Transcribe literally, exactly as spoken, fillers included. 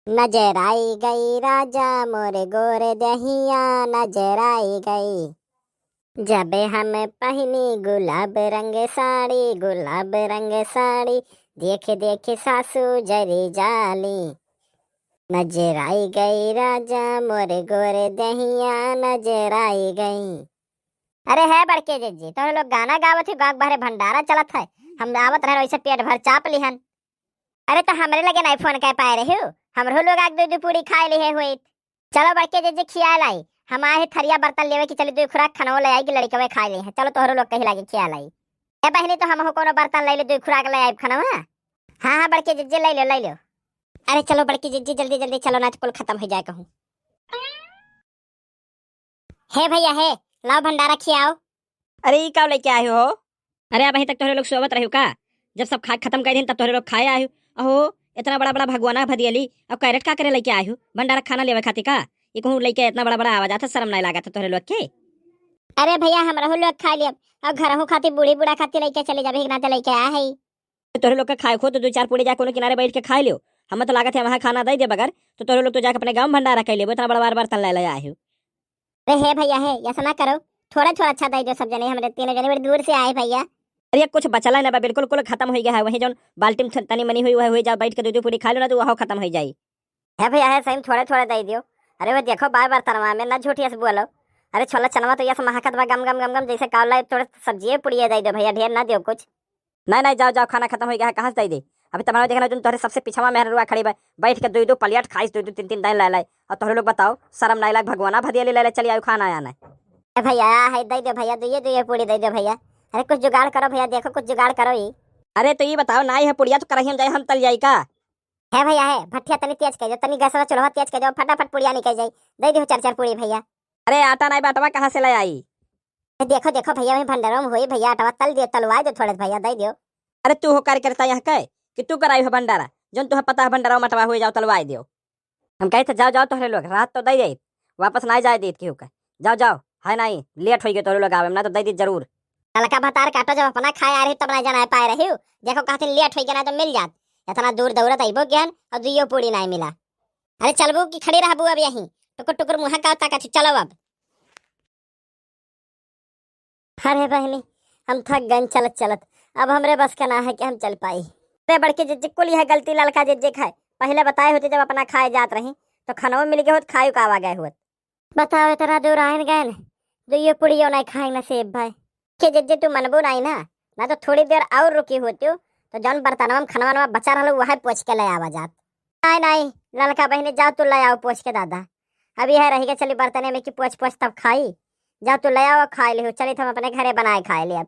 नजर आई गई राजा मोर गोर दहिया, नजर आई गई। जब हम पहिनी गुलाब रंग साड़ी, गुलाब रंग साड़ी, देख देख सासू जरी जाली। नजर आई गई राजा मोर गोर दहिया, नजर आई गई। अरे है बड़के जिज्जी, तोहरे लोग गाना गावत ही, गाँव के बाहरे भंडारा चलत है, हम आवत रहे वैसे पेट भर चाप लिहन। अरे तो हमरे लगे नहीं फोन कर पाए रहे हो, हमरो लोग आग दो दो पूरी खाए लिहे हुई। चलो बड़के जिज्जी खिया लाई, हम आए हैं थरिया बर्तन लेवे कि चली दो खुराक खाना ले आएगी लड़के खाए ले हैं। चलो तोहरो लोग कहीं लागे खिया लाई। ए बहनी तो हम कोनो बर्तन ले ले दो खुराक ले आए खाना। हाँ हाँ बड़के जिज्जी ले लो ले लो। अरे चलो बड़की जिज्जी जल्दी जल्दी चलो ना तो कुल खत्म हो जाए कहूँ। हे भैया हे, लाओ भंडारा खियाओ। अरे ई का लेके आए हो? अरे अबहीं तक तोहरे लोग सोवत रहे हो का? जब सब खा खत्म कर दिन तब तोहरे लोग खाए आए हो। अहो इतना बड़ा बड़ा भगवाना भदियली और कैरेट का करे लेके आए हो? भंडारा खाना लेवे खातिर का? ये कहूँ लेके इतना बड़ा बड़ा आवाज आता, शर्म नहीं लागत है तोहरे लोग के? अरे भैया हमरहू लोग खा लियब और घरहू खातिर बूढ़ी बूढ़ा खातिर लेके चले जाबे, एक नाते लेके आ है। तोहरे लोग के खाए खो तो दो चार पूड़ी जाके कोनो किनारे बैठ के खाए लियो। हमें तो लागत है वहाँ खाना दे दे बगर, तो तोहरे लोग तो जाके अपने गाँव में भंडारा कर लेबो, इतना बड़ा बड़ा बर्तन ले ले आए हो। अरे हे भैया हे, ऐसा ना करो, थोड़ा थोड़ा अच्छा दे दो सब जने, हमरे तीनों जने बड़ी दूर से आए भैया। अरे कुछ बचला ना बा, बिल्कुल कुल खत्म हो गया है। वही जौन बाल्टी में थ-, तनी मनी हुई वह हुई, जाओ बैठ के दो दो पूड़ी खा लो ना तो वह खत्म हो जाई। हे भैया हे, सही में थोड़ा थोड़ा दे दियो। अरे वो देखो बार बार तनवा में ना झूठी ऐसे बोलो। अरे छोला चनवा तो यस महकत बा गम गम गम गम, जैसे कावला थोड़े सब्जिए पुड़िए दे दो भैया, ढेर ना दियो कुछ। नहीं नहीं जाओ जाओ, खाना खत्म हो गया है, कहाँ से दे दे? अभी तमारा देखना तुम तोहरे सबसे पिछवा मेहररुआ खड़ी बा, बैठ के दो दो प्लेट खाइस, दो दो तीन तीन दाइन ले ले। और तोहरे लोग बताओ शर्म नहीं लाग, भगवाना भदियली ले ले चली आयो खाना आया नहीं। ए भैया है दे दो भैया, दुइये दुइये पूड़ी दे दो भैया। अरे कुछ जुगाड़ करो भैया, देखो कुछ जुगाड़ करो ही। अरे तो ये बताओ ना है पुड़िया तो करही हम जाए हम तल जाई का? है भैया है, भट्ठिया तनी तेज कर दो, तनी गैसवा चूल्हा तेज कर दो, फटाफट पुड़िया निकल जाई। दे दो चार चार पूड़ी भैया। अरे आटा नहीं बाटवा कहाँ से ले आई? ए, देखो देखो भैया वही भंडारों में होई भैया, आटवा तल दियो, तलवाए दो थोड़े से भैया दे दियो। अरे तू हो कार्यकर्ता यहाँ के कि तू कराई हो भंडारा? जौन तुहे पता है भंडारा में अटवा हुए जाओ तलवाए दियो। हम कहे थे जाओ जाओ तोहरे लोग रात तो दे दे, वापस ना जाए देत केहू के। जाओ जाओ, है नहीं लेट हो गए तोहरे लोग आवे में, ना तो दे दे जरूर। ललका भतार काटो जब अपना खाए आ रही तब ना जाना पाए रही हो। देखो कहते लेट हो गया ना तो मिल जात, इतना दूर दौड़त अइबो गहन और दुइयो पूड़ी ना मिला। अरे चलबू कि खड़ी रहबू अब यहीं? टुकुर टुकुर मुँह का ताकत, चलो अब। अरे बहनी, हम थक गए चलत चलत, अब हमरे बस का ना है कि हम चल पाई। अरे बड़की जिज्जी, कुल यह गलती ललका जिज्जी खाए, पहले बताए होते जब अपना खाए जात रही तो खानवा मिल गए होत, खाए का आवा गए होत। बताओ इतना दूर आइन गए न, दुइयो पुड़ियो नहीं खाए नसीब भाई। के जिज्जी तू मनबू नहीं ना, ना तो थोड़ी देर और रुकी होती तो जौन बर्तनवा में खानवा बचा रहल वह पोछ के ले आवा जात। नहीं नहीं ललका बहनी, जाओ तू ले आओ पोछ के दादा। अब यह रही के चली बर्तने में कि पोछ पोछ तब खाई। जाओ तू ले आओ खाए लिहो, चली हम अपने घरे बनाए खाए ले अब।